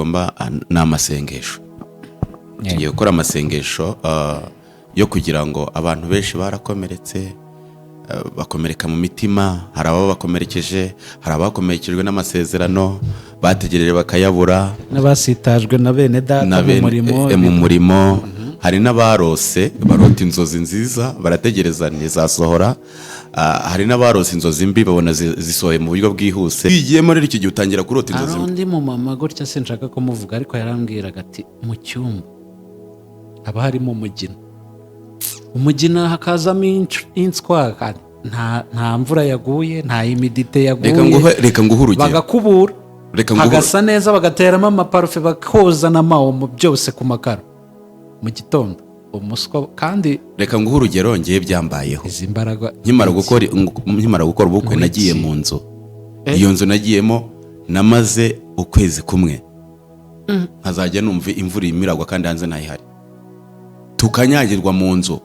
Tugomba ni amasengesho. Tugiye gukora amasengesho yo kugira ngo abantu benshi barakomeretse, bakomereka mu mitima. Hari abo bakomerekeje, hari abakomerekejwe n'amasezerano bategereje bakayabura, n'abasitajwe na bene data na mu murimo. Mu murimo. Hari n'abarose, barota inzozi nziza, barategereza ntizasohora. Hari n'abarose inzozi mbi, babona zisohoye mu buryo bwihuse. Iyo ugiyemo rero, icyo gihe utangira kurota Hari inzozi mbi. Undi mu mama gutya, sinshaka kumuvuga, ariko yarambwiraga ati mu cyumba haba harimo umugina, umugina hakazamo inswa, kandi nta mvura yaguye, nta humidité yaguye. Reka nguhe urugero. Bagakubura, Reka nguhe hagasa neza, bagateramo amaparufe, bakoza n'amawomo, byose ku makaro. Mu gitondo umuswa kandi. Reka nguhe urugero, ngiye byambayeho. Izi mbaraga Nkimara gukora ubukwe, Ngo nagiye iki? mu nzu. Iyo nzu nagiyemo, namaze ukwezi kumwe nkazajya numva imvura irimo iragwa kandi hanze ntayihari, tukanyagirwa mu nzu,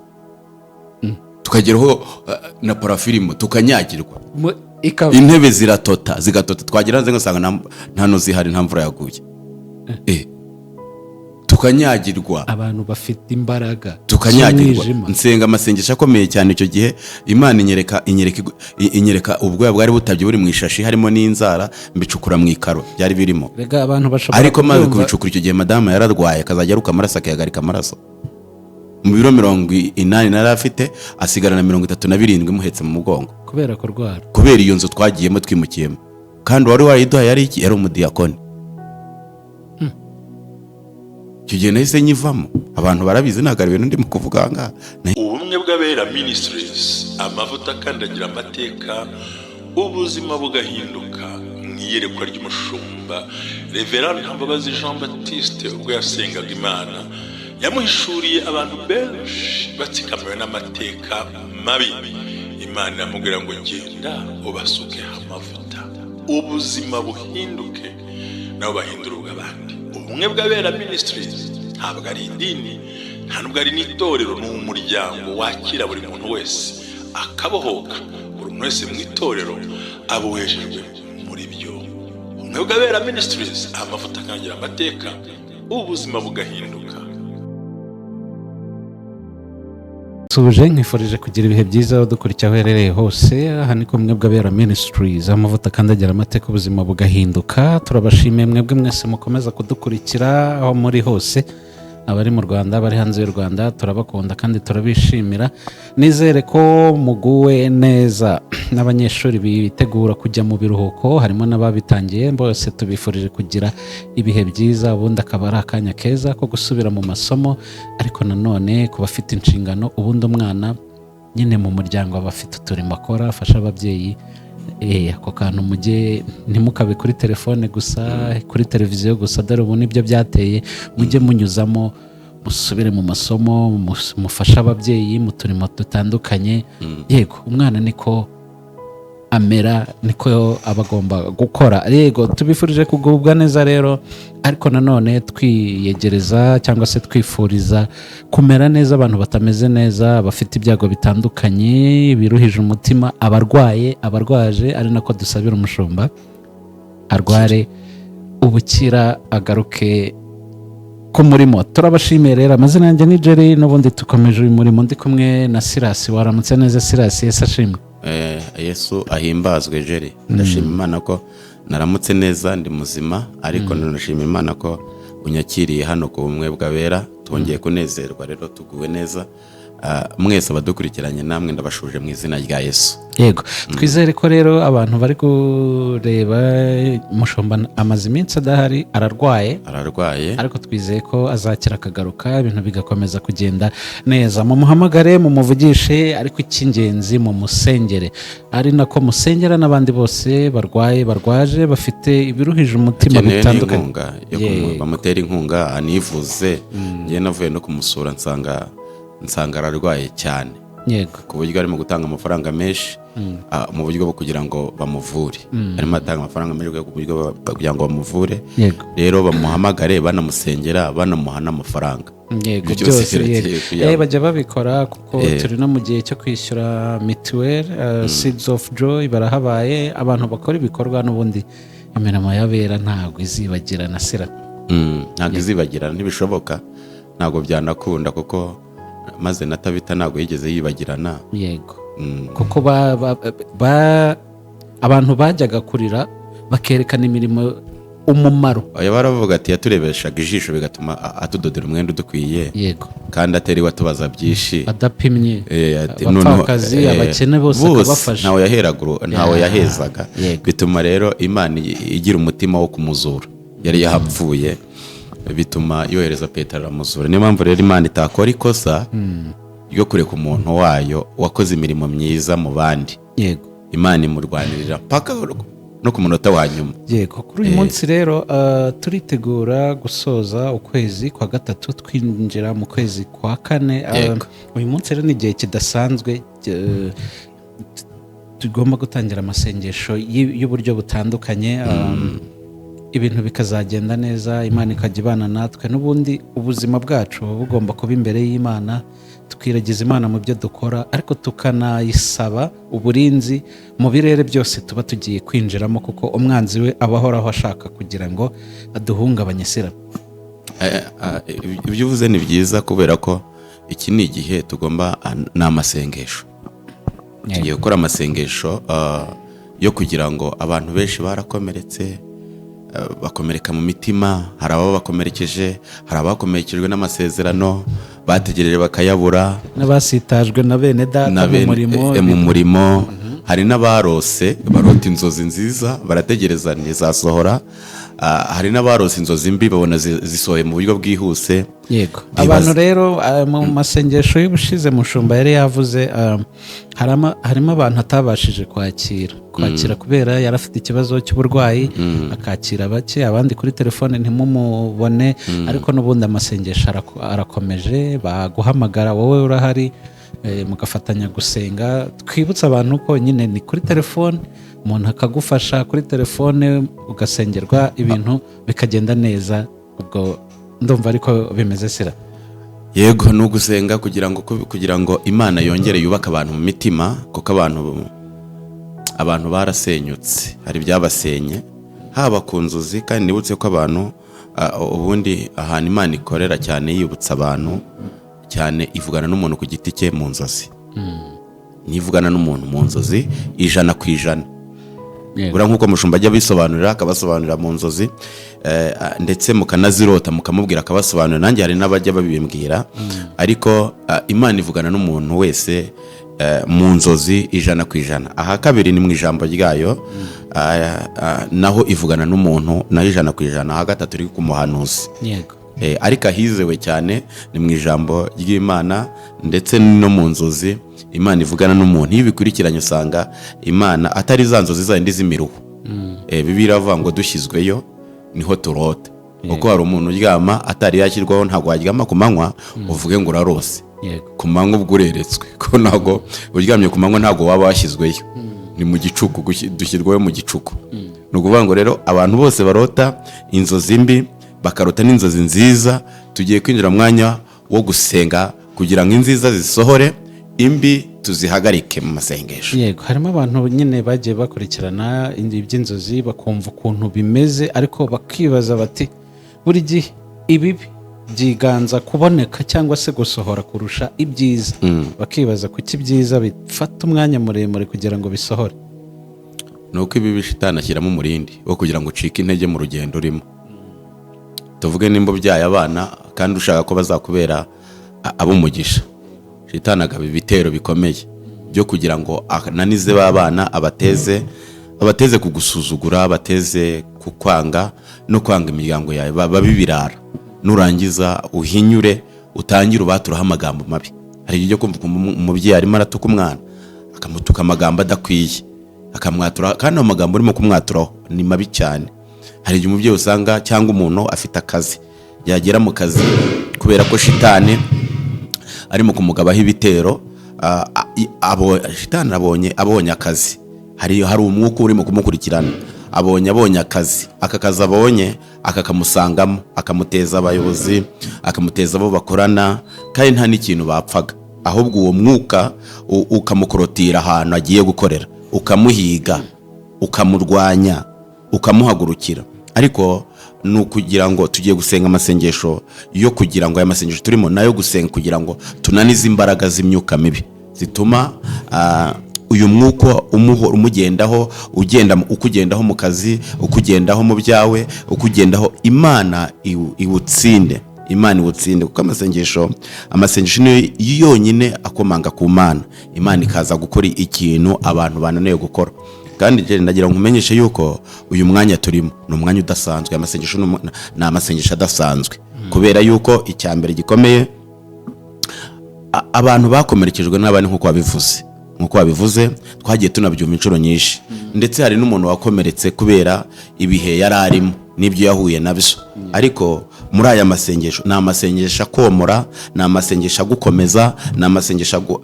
tukageraho na plafond irimo, tukanyagirwa. Ikaba Intebe ziratota, zigatota, twagera hanze ngasanga nta no zihari, nta mvura yaguye. Tukanyagirwa. Abantu bafite imbaraga Tukanyagirwa. z'umwijima. Nsenga amasengesho akomeye cyane. Icyo gihe Imana inyereka ubwoya bwari butabye, buri mu ishashi, harimo n'inzara, mbicukura mu ikaro byari birimo. Rega abantu bashobora Ariko maze kubyumva. kubicukura, icyo gihe madamu yararwaye, akazajya aruka amaraso, akihagarika amaraso. Mu biro 80 nari afite, asigarana 37 imuhetse mu mugongo. Kubera kurwara. Kubera iyo nzu twagiyemo, twimukiyemo. Kandi uwari wayiduhaye yari iki? Yari umudiyakoni. Icyo gihe nahise nyivamo. Abantu barabizi, ntabwo ari ibintu ndimo kuvuga aha ngaha. Ubumwe bw'Abera Ministries, amavuta akandagira amateka, ubuzima bugahinduka. Mu iyerekwa ry'umushumba Reverend Ntambabazi Jean Baptiste, ubwo yasengaga Imana, yamuhishuriye abantu benshi batsikamiwe n'amateka mabi. Imana iramubwira ngo genda ubasukeho amavuta, ubuzima buhinduke, nabo bahindura ubw'abandi. Ubumwe bw'Abera Ministries ntabwo ari idini, nta nubwo ari n'itorero. Ni umuryango wakira buri muntu wese akabohoka. Buri muntu wese mu itorero aboheshejwe muri byo. Ubumwe bw'Abera Ministries, amavuta akangira amateka, ubuzima bugahinduka. Suje nkwifurije kugira ibihe byiza aho dukurikiye, aho uherereye hose. Aha ni ku Bumwe bw'Abera Ministries, amavuta akandagira amateka, ubuzima bugahinduka. Turabashimiye mwebwe mwese mukomeza kudukurikira aho muri hose, abari mu Rwanda, abari hanze y'u Rwanda, turabakunda kandi turabishimira. Nizere ko muguwe neza. N'abanyeshuri bitegura kujya mu biruhuko, harimo n'ababitangiye, bose tubifurije kugira ibihe byiza. Ubundi akaba ari akanya keza ko gusubira mu masomo. Ariko nanone ku bafite inshingano, ubundi umwana nyine mu muryango aba afite uturimo akora, afasha ababyeyi. Ako kantu mujye ntimukabe kuri telefone gusa, kuri televiziyo gusa. Dore ubu nibyo byateye. Mujye munyuzamo musubire mu masomo, mufashe ababyeyi mu turimo dutandukanye. Yego, umwana niko amera, niko aba agomba gukora. Yego, tubifurije kugubwa neza rero. Ariko nanone twiyegereza cyangwa se twifuriza kumera neza abantu batameze neza, bafite ibyago bitandukanye biruhije umutima, abarwaye, abarwaje, ari nako dusabira umushumba arware ubukira, agaruke ku murimo. Turabashimiye rero. Amazina yanjye ni Jerry, n'ubundi tukomeje uyu murimo ndi kumwe na Sirasi. Waramutse neza Sirasi, Yesu ashimwe. Yesu ahimbazwe Jerry. Ndashima Imana ko naramutse neza, ndi muzima. Ariko ndashima Imana ko unyakiriye hano ku Bumwe bw'Abera. Twongeye kunezerwa rero, tuguwe neza. Mwese abadukurikiranye, namwe ndabashuje mu izina rya Yesu. Yego, twizere ko rero abantu bari kureba, mushumba amaze iminsi adahari, ararwaye. Ararwaye. Ariko twizeye ko azakira, akagaruka, ibintu bigakomeza kugenda neza. Mumuhamagare, mumuvugishe, ariko icy'ingenzi mumusengere, ari nako musengera n'abandi bose barwaye, barwaje, bafite ibiruhije umutima Akeneye bitandukanye. n'inkunga yo bamutera inkunga anivuze. Njye navuye no kumusura, nsanga ararwaye cyane, ku buryo arimo gutanga amafaranga menshi mu buryo bwo kugira ngo bamuvure. Arimo atanga amafaranga menshi ku buryo kugira ngo bamuvure. Rero bamuhamagare, banamusengera, banamuha n'amafaranga. Ibyo byose Byose, yego. biragiye kuyaba. Bajya babikora kuko turi no mu gihe cyo kwishyura mituweli. Seeds of Joy barahabaye, abantu bakora ibikorwa. N'ubundi imirimo y'abera ntabwo izibagirana, sira. Ntabwo izibagirana, ntibishoboka, ntabwo byanakunda, kuko maze na Tabita ntabwo yigeze yibagirana. Kuko abantu bajyaga kurira bakerekana imirimo, umumaro. Oya, baravuga ati yaturebeshaga ijisho bigatuma atudodera umwenda udukwiye, kandi atariwe atubaza byinshi, adapimye. Ati, abapfakazi, noneho, abakene bose akabafasha. Ntawe yaheraga ntawe yahezaga. Bituma rero Imana igira umutima wo kumuzura, yari yahapfuye, bituma yohereza Petero aramuzura. Niyo mpamvu rero Imana itakora ikosa ryo kureka umuntu wayo wakoze imirimo myiza mu bandi. Imana imurwanirira mpaka no ku munota wa nyuma. Yego, kuri uyu munsi rero turitegura gusoza ukwezi kwa gatatu, twinjira mu kwezi kwa kane. Uyu munsi rero ni igihe kidasanzwe, tugomba gutangira amasengesho y'uburyo butandukanye, ibintu bikazagenda neza, Imana ikajya ibana natwe. N'ubundi ubuzima bwacu buba bugomba kuba imbere y'Imana, tukiragiza Imana mu byo dukora, ariko tukanayisaba uburinzi mu birere byose tuba tugiye kwinjiramo, kuko umwanzi we aba ahoraho ashaka kugira ngo aduhungabanye sira. Ibyo uvuze ni byiza, kubera ko iki ni igihe tugomba, ni amasengesho, tugiye gukora amasengesho yo kugira ngo abantu benshi barakomeretse, bakomereka mu mitima. Hari abo bakomerekeje, hari abakomerekejwe n'amasezerano bategereje bakayabura, n'abasitajwe na bene data na mu murimo. Mu murimo. Hari n'abarose, barota inzozi nziza, barategereza ntizasohora. Hari n'abarose inzozi mbi, babona zisohoye mu buryo bwihuse. Abantu rero, mu masengesho y'ubushize mushumba yari yavuze, harimo abantu atabashije kwakira kubera yari afite ikibazo cy'uburwayi, akakira bake, abandi kuri telefone ntimumubone. Ariko n'ubundi amasengesho arakomeje, baguhamagara wowe urahari, mugafatanya gusenga. Twibutse abantu ko nyine ni kuri telefone, umuntu akagufasha kuri telefone, ugasengerwa, ibintu bikagenda neza. Ubwo ndumva ariko bimeze sira. Yego, ni ugusenga kugira ngo Imana yongere yubake abantu mu mitima, kuko abantu barasenyutse, hari ibyabasenye, haba ku nzozi. Kandi nibutse ko abantu, ubundi ahantu Imana ikorera cyane, yibutsa abantu cyane, ivugana n'umuntu ku giti cye mu nzozi. Nivugana n'umuntu mu nzozi 100%. Buriya nk'uko mushumba ajya abisobanurira, akabasobanurira mu nzozi, ndetse mukanazirota mukamubwira akabasobanurira, nanjye hari n'abajya babimbwira. Ariko Imana ivugana n'umuntu wese mu nzozi 100%. Aha kabiri ni mu ijambo ryayo, naho ivugana n'umuntu naho 100%. Aha gatatu iri ku muhanuzi. Ariko ahizewe cyane ni mu ijambo ry'Imana ndetse no mu nzozi Imana ivugana n'umuntu. Iyo ubikurikiranye usanga Imana atari za nzozi zindi z'imiruho. Bibiliya iravuga ngo dushyizweyo niho turota, kuko hari umuntu uryama atari yashyirwaho. Ntabwo waryama ku manywa uvuge ngo urarose. Ku manywa ubwo ureretswe, ko ntabwo uryamye ku manywa, ntabwo waba washyizweyo, ni mu gicuku, dushyirwayo mu gicuku. Ni ukuvuga ngo rero abantu bose barota inzozi mbi, bakarota n'inzozi nziza, tugiye kwinjira mu mwanya wo gusenga kugira ngo inziza zisohore, imbi tuzihagarike mu masengesho. Yego, harimo abantu nyine bagiye bakurikirana iby'inzozi, bakumva ukuntu bimeze, ariko bakibaza bati buri gihe ibibi byiganza kuboneka cyangwa se gusohora kurusha ibyiza, bakibaza kuki ibyiza bifata umwanya muremure kugira ngo bisohore. Ni uko ibibi Shitani ashyiramo umurindi wo kugira ngo ucike intege mu rugendo urimo. Tuvuge nimba ubyaye abana kandi ushaka ko bazakubera ab'umugisha, Shitani agaba ibitero bikomeye byo kugira ngo ananize ba bana, abateze kugusuzugura, abateze kukwanga no kwanga imiryango yawe, babe ibirara, nurangiza uhinyure, utangire ubaturaho amagambo mabi. Hari igihe ujya kumva ukumva umubyeyi arimo aratuka umwana, akamutuka amagambo adakwiye, akamwatura, kandi ayo magambo urimo kumwaturaho ni mabi cyane. Hari igihe umubyeyi usanga cyangwa umuntu afite akazi, yagera mu kazi, kubera ko Shitani arimo kumugabaho ibitero, abo Shitani abonye akazi, hari umwuka urimo kumukurikirana, abonye akazi, aka kazi abonye aka kamusangamo, akamuteza abayobozi, akamuteza abo bakorana, kandi nta n'ikintu bapfaga, ahubwo uwo mwuka ukamukorotira ahantu agiye gukorera, ukamuhiga, ukamurwanya, ukamuhagurukira. Ariko Ni ukugira ngo tugiye gusenga amasengesho yo kugira ngo aya masengesho turimo nayo gusenga kugira ngo tunanize imbaraga z'imyuka mibi zituma uyu mwuka umugendaho, ugenda ukugendaho mu kazi, ukugendaho mu byawe, ukugendaho. Imana iwutsinde, Imana iwutsinde, kuko amasengesho niyo yonyine akomanga ku Mana, Imana ikaza gukora ikintu abantu bananiwe gukora. Kandi njye ndagira ngo nkumenyeshe yuko uyu mwanya turimo ni umwanya udasanzwe. Amasengesho ni amasengesho adasanzwe, kubera yuko icya mbere gikomeye, abantu bakomerekejwe n'abandi, nk'uko wabivuze, twagiye tunabyumva inshuro nyinshi. Ndetse hari n'umuntu wakomeretse kubera ibihe yari arimo n'ibyo yahuye nabyo. Ariko muri aya masengesho, ni amasengesho akomora, ni amasengesho agukomeza, ni amasengesho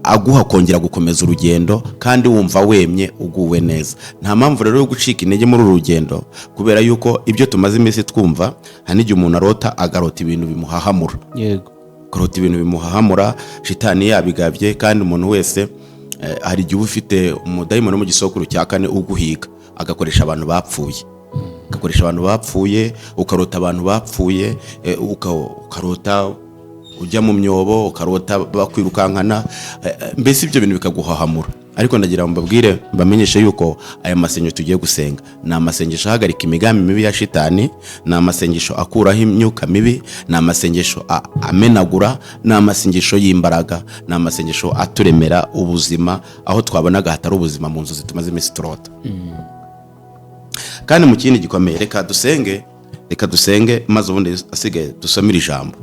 aguha kongera gukomeza urugendo kandi wumva wemye, uguwe neza. Nta mpamvu rero yo gucika intege muri uru rugendo, kubera yuko ibyo tumaze iminsi twumva, hari n'igihe umuntu arota, agarota ibintu bimuhahamura, kurota ibintu bimuhahamura, shitani yabigabye. Kandi umuntu wese, hari igihe uba ufite umudayimoni wo mu gisokuru cya kane uguhiga, agakoresha abantu bapfuye, agakoresha abantu bapfuye, ukarota abantu bapfuye, ukarota ujya mu myobo, ukarota bakwirukankana, mbese ibyo bintu bikaguhahamura. Ariko ndagira ngo mbabwire, mbamenyeshe yuko aya masengesho tugiye gusenga ni amasengesho ahagarika imigambi mibi ya shitani, ni amasengesho akuraho imyuka mibi, ni amasengesho amenagura, ni amasengesho y'imbaraga, ni amasengesho aturemera ubuzima aho twabonaga hatari ubuzima mu nzozi tumaze iminsi turota. Kandi mu kindi gikomeye, reka dusenge, reka dusenge, maze ubundi asigaye dusomere ijambo.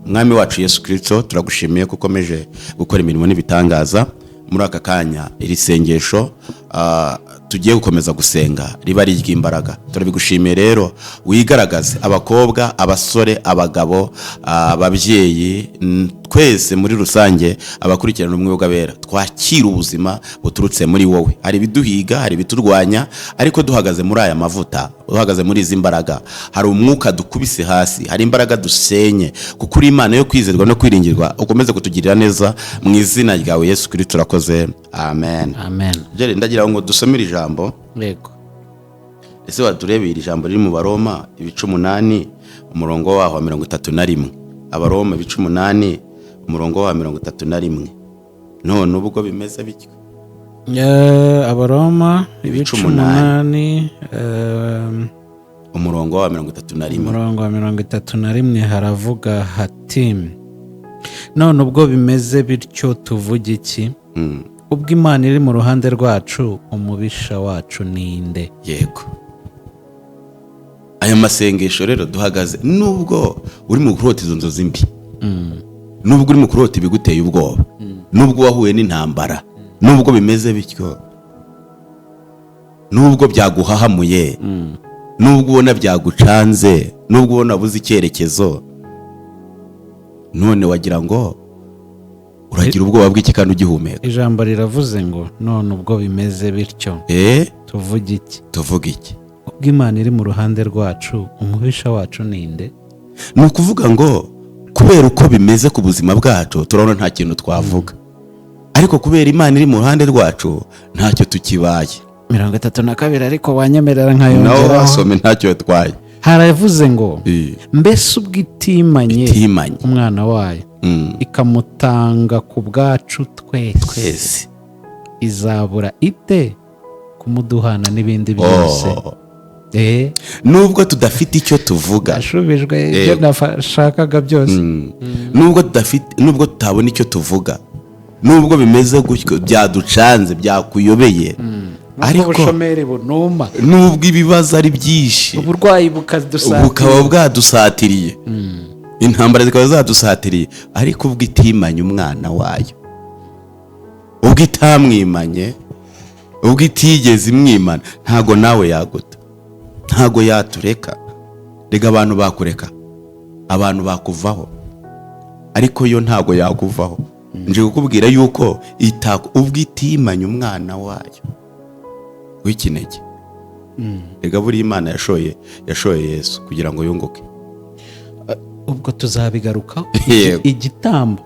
Umwami wacu Yesu Kirisito, turagushimiye ko ukomeje gukora imirimo n'ibitangaza muri aka kanya. Iri sengesho tugiye gukomeza gusenga riba ari iry'imbaraga. Turabigushimiye rero, wigaragaze. Abakobwa, abasore, abagabo, ababyeyi, twese muri rusange abakurikirana Ubumwe bw'Abera, twakira ubuzima buturutse muri wowe. Hari ibiduhiga, hari ibiturwanya, ariko duhagaze muri aya mavuta, duhagaze muri izi mbaraga, hari umwuka dukubise hasi, hari imbaraga dusenye, kuko uri Imana yo kwizerwa no kwiringirwa. Ukomeze kutugirira neza mu izina ryawe Yesu Kristo, turakoze, amen. Amen. Jerry, ndagira ngo dusomere ijambo. Yego. Ese waturebera ijambo riri mu Baroma ibice 8, umurongo waho wa 31? Abaroma ibice 8, umurongo wa 31. None ubwo bimeze bityo. Abaroma ibice 8. 8, Umurongo wa 31. Umurongo wa 31, haravuga hati: "None ubwo bimeze bityo tuvuge iki? Ubwo Imana iri mu ruhande rwacu, umubisha wacu ni nde?" Yego, aya masengesho rero duhagaze, nubwo uri mu kurota izo nzozi mbi, nubwo uri mu kurota ibiguteye ubwoba, nubwo wahuye n'intambara, nubwo bimeze bityo, nubwo byaguhahamuye, nubwo ubona byagucanze, nubwo ubona wabuze icyerekezo, none wagira ngo uragira ubwoba bw'iki kandi ugihumeka? Ijambo riravuze ngo: "None ubwo bimeze bityo tuvuge iki?" Tuvuga iki? Ubwo Imana iri mu ruhande rwacu, umubisha wacu ni nde? Ni ukuvuga ngo kubera uko bimeze ku buzima bwacu, turabona nta kintu twavuga, ariko kubera Imana iri mu ruhande rwacu, ntacyo tukibaye. 32, ariko wanyemerera Nawe nkayongeraho? Wasome, ntacyo yatwaye. Haravuze ngo: "Mbese ubwo itimanye Itimanye umwana wayo, ikamutanga ku bwacu twese, twese, izabura ite kumuduhana n'ibindi byose?" Oh. Nubwo tudafite icyo tuvuga. Ashubijwe ibyo nashakaga byose. Nubwo tudafite, nubwo tutabona icyo tuvuga, nubwo bimeze gutyo, byaducanze, byakuyobeye, Nubwo ariko ubushomeri bunuma, nubwo ibibazo ari byinshi, uburwayi bukadusatira, bukaba bwadusatiriye, intambara zikaba zadusatiriye, ariko ubwo itimanye umwana wayo, ubwo itamwimanye, ubwo itigeze imwimana, ntago nawe yaguta, ntago yatureka. Rega abantu bakureka, abantu bakuvaho, ariko yo ntago yakuvaho. Nje kukubwira yuko ubwo itimanye umwana wayo w'ikinege. Rega buriya Imana yashoye Yesu kugira ngo yunguke. Ubwo tuzabigarukaho. Yego. Igitambo,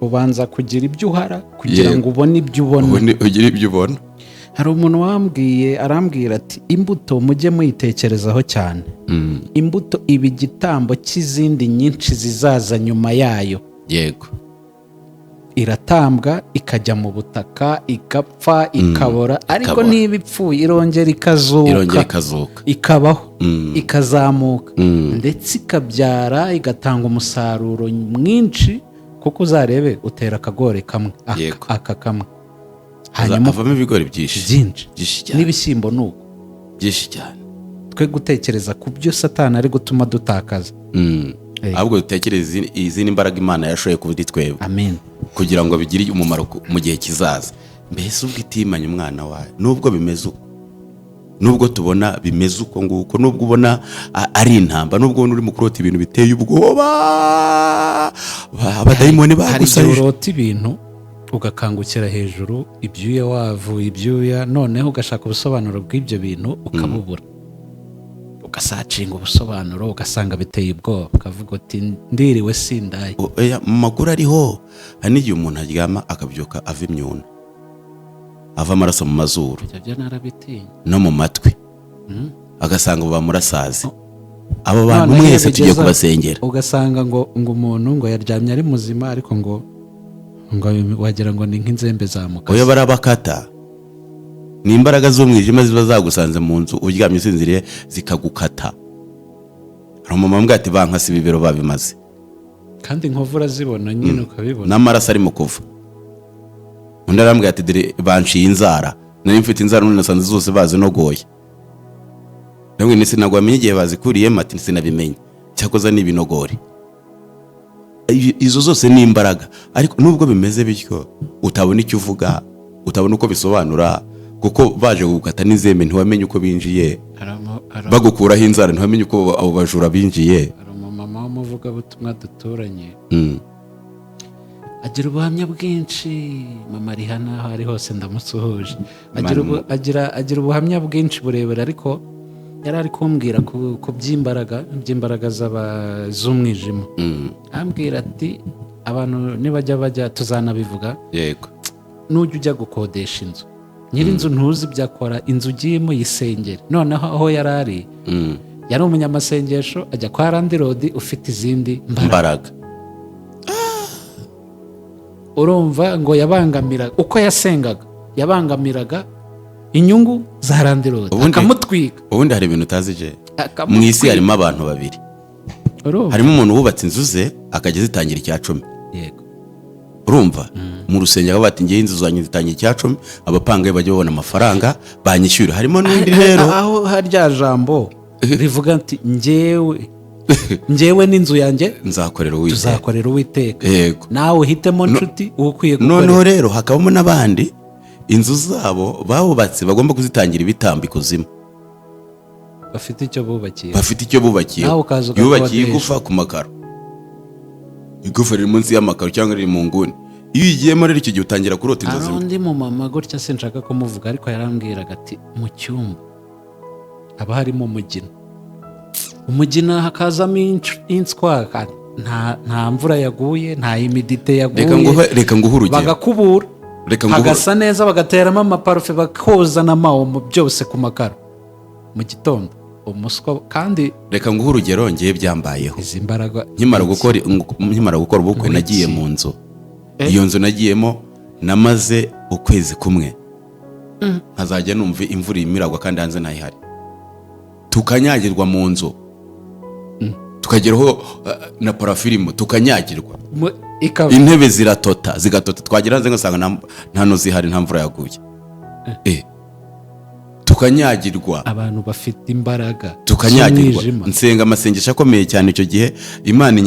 ubanza kugira ibyo uhara kugira ngo ubone ibyo ubona. Ubone, ugire ibyo ubona. Hari umuntu wambwiye, arambwira ati: "Imbuto mujye muyitekerezaho cyane. Imbuto iba igitambo cy'izindi nyinshi zizaza nyuma yayo." Iratambwa, ikajya mu butaka, igapfa, ikabora, ariko Ikabora. niba ipfuye irongera ikazuka. Irongera ikazuka. Ikabaho, ikazamuka, ndetse ikabyara, igatanga umusaruro mwinshi, kuko uzarebe utera akagori kamwe, aka, aka kamwe, hanyuma havamo ibigori byinshi. Byinshi. Byinshi cyane. N'ibishyimbo ni uko. Byinshi cyane. Twe gutekereza ku byo Satani ari gutuma dutakaza. Ahubwo dutekereze izindi mbaraga Imana yashoye kuri twebwe Amen. kugira ngo bigire umumaro mu gihe kizaza. Mbese ubwo itimanye umwana wayo, nubwo bimeze uko, nubwo tubona bimeze uko nguko, nubwo ubona ari intamba, nubwo ubona urimo kurota ibintu biteye ubwoba, abadayimoni Hari igihe bagusayije. urota ibintu ugakangukira hejuru ibyuya, wavuye ibyuya, noneho ugashaka ubusobanuro bw'ibyo bintu ukabubura, ugasearchinga ubusobanuro, ugasanga biteye ubwoba, ukavuga uti: "Ndiriwe sindaye." Oya, mu makuru ariho, hari n'igihe umuntu aryama akabyuka ava imyuna, ava amaraso mu mazuru Ibyo byo narabitinya. no mu matwi, agasanga ubu bamurasaze. Abo bantu Noneho iyo mwese tugiye kubasengera. Ugasanga ngo umuntu ngo yaryamye ari muzima, ariko ngo wagira ngo ni nk'inzembe zamukase. Oya, barabakata. Ni imbaraga z'umwijima ziba zagusanze mu nzu uryamye usinziriye, zikagukata. Hari umumama wambwiye ati: "Bankase ibibero babimaze." Kandi inkovu urazibona nyine, ukabibona. N'amaraso arimo kuva. Undi arambwira ati: "Dore banciye inzara, nari mfite inzara, none nasanze zose bazinogoye." Ndamubwira nti: "Sinabwo wamenye igihe bazikuriyemo?" Ati: "Sinabimenye, cyakoze ni ibinogori." Izo zose ni imbaraga. Ariko nubwo bimeze bityo, utabona icyo uvuga, utabona uko bisobanura, kuko baje gukata n'inzembe ntiwamenye uko binjiye, bagukuraho inzara ntiwamenye uko abo bajura binjiye. Hari umumama w'umuvugabutumwa duturanye, agira ubuhamya bwinshi. Mama Rihana, aho ari hose ndamusuhuje. Agira ubuhamya bwinshi burebure, ariko yari ari kumbwira ku by'imbaraga z'umwijima. Ambwira ati: "Abantu nibajya bajya, tuzanabivuga, nujya ujya gukodesha inzu, nyir'inzu ntuzi ibyo akora, inzu ugiyemo yisengere." Noneho aho yari ari, yari umunyamasengesho, ajya kwa landlord ufite izindi mbaraga. Imbaraga. Urumva ngo yabangamiraga uko yasengaga, yabangamiraga inyungu za landlord, akamutwika. Ubundi hari ibintu utazi je. Akamutwika. Mu isi harimo abantu babiri. Urumva? Harimo umuntu wubatse inzu ze, akajya zitangira 10%. Urumva, mu rusengero bati: "Ngewe inzu zanjye zitangira 10%, abapangayi bajya babona amafaranga banyishyura." Harimo n'undi rero Aho harya jambo rivuga ati: "Njyewe n'inzu yanjye nzakorera Uwiteka." Tuzakorera Uwiteka. Nawe uhitemo, nshuti, uba ukwiye Noneho gukorera. rero hakabamo n'abandi inzu zabo babubatse bagomba kuzitangira ibitambo ikuzimu. Bafite icyo bubakiye. Bafite icyo bubakiye. Nawe ukaza Yubakiye ugakodesha. igufa ku makaro, igufa riri munsi y'amakaro cyangwa riri mu nguni. Iyo uyigiyemo rero, icyo gihe utangira kurota Hari inzozi mbi. undi mu mama gutya, sinshaka kumuvuga, ariko yarambwiraga ati: "Mu cyumba haba harimo umugina, umugina hakazamo inswa, nta mvura yaguye, nta humidité yaguye." Reka nguhe urugero. Bagakubura, Reka nguhe hagasa neza, bagateramo amaparufe, bakoza n'amawomo, byose ku makaro. Mu gitondo umuswa kandi. Reka nguhe urugero, ngewe byambayeho. Izi mbaraga. Nkimara gukora ubukwe, Ngo nagiye iki? mu nzu. Iyo nzu nagiyemo, namaze ukwezi kumwe nkazajya numva imvura irimo iragwa kandi hanze ntayihari, tukanyagirwa mu nzu, tukageraho na plafond irimo, tukanyagirwa. Ikava. Intebe ziratota, zigatota, twagera hanze ngasanga nta no zihari, nta mvura yaguye. Tukanyagirwa. Abantu bafite imbaraga Tukanyagirwa. z'umwijima. Nsenga amasengesho akomeye cyane. Icyo gihe Imana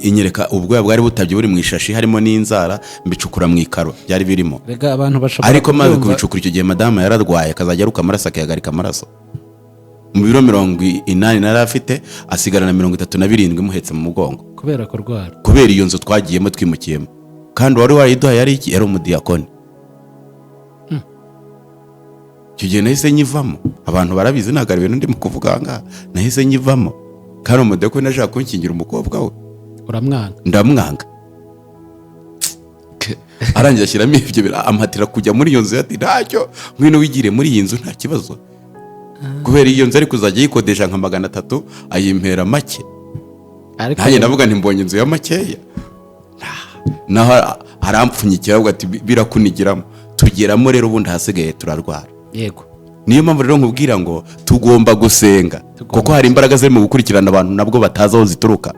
inyereka ubwoya bwari butabye buri mu ishashi, harimo n'inzara, mbicukura mu ikaro byari birimo. Rega abantu bashobora Ariko maze kubyumva. kubicukura, icyo gihe madamu yararwaye, akazajya aruka amaraso, akihagarika amaraso. Mu biro 80 nari afite, asigarana 37 muhetse mu mugongo. Kubera kurwara. Kubera iyo nzu twagiyemo, twimukiyemo. Kandi uwari wayiduhaye yari iki? Yari umudiyakoni. Icyo gihe nahise nyivamo. Abantu barabizi, ntabwo ari ibintu ndimo kuvuga aha ngaha. Nahise nyivamo, kandi umudiyakoni ashaka kunshyingira umukobwa we. Uramwanga. Ndamwanga. Arangije ashyiramo ibyo ampatira kujya muri iyo nzu. Ati: "Ntacyo, ngwino wigire muri iyi nzu, nta kibazo." Kubera iyo nzu ari kuzajya yikodesha nka 300, ayimpera make. Ariko Nanjye ndavuga nti: "Mbonye inzu ya makeya." Naho arampfunyikira, avuga ati: "Birakunigiramo." Tugeramo rero, ubundi ahasigaye turarwara. Niyo mpamvu rero nkubwira ngo tugomba gusenga, kuko hari imbaraga ziri mu gukurikirana abantu nabwo batazi aho zituruka,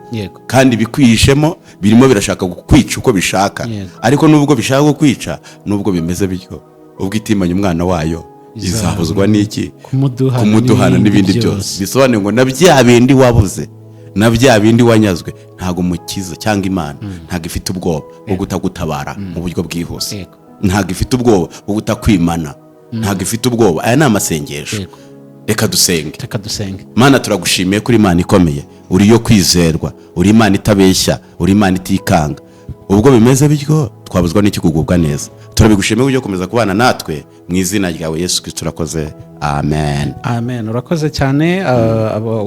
kandi bikwihishemo, birimo birashaka kukwica uko bishaka. Ariko nubwo bishaka kukwica, nubwo bimeze bityo, ubwo itimanye umwana wayo, izabuzwa n'iki kumuduhana kumuduhana n'ibindi byose? Bisobanuye ngo na bya bindi wabuze, na bya bindi wanyazwe, ntabwo Umukiza cyangwa Imana ntabwo ifite ubwoba bwo kutagutabara mu buryo bwihuse. Ntabwo ifite ubwoba bwo kutakwimana, ntabwo ifite ubwoba. Aya ni amasengesho. Reka dusenge. Reka dusenge. Mana, turagushimiye kuri Imana ikomeye, uri yo kwizerwa, uri Imana itabeshya, uri Imana itikanga. Ubwo bimeze bityo, twabuzwa n'iki kugubwa neza? Turabigushimiye uburyo gukomeza kubana natwe. Mu izina ryawe Yesu Kristo turakoze, amen. Amen. Urakoze cyane.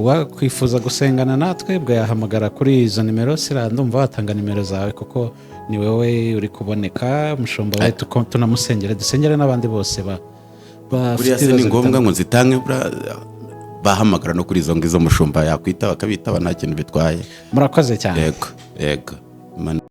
Wakwifuza gusengana natwe bwo yahamagara kuri izo nimero. Sira, ndumva watanga nimero zawe kuko ni wowe uri kuboneka, mushumba we, tunamusengere, dusengere n'abandi bose bafite Buriya se ni ibibazo ngombwa bitandukanye. ngo nzitange? Buriya bahamagara no kuri izo ngizo, mushumba yakwitaba akabitaba, nta kintu bitwaye. Murakoze cyane. Yego. Imana.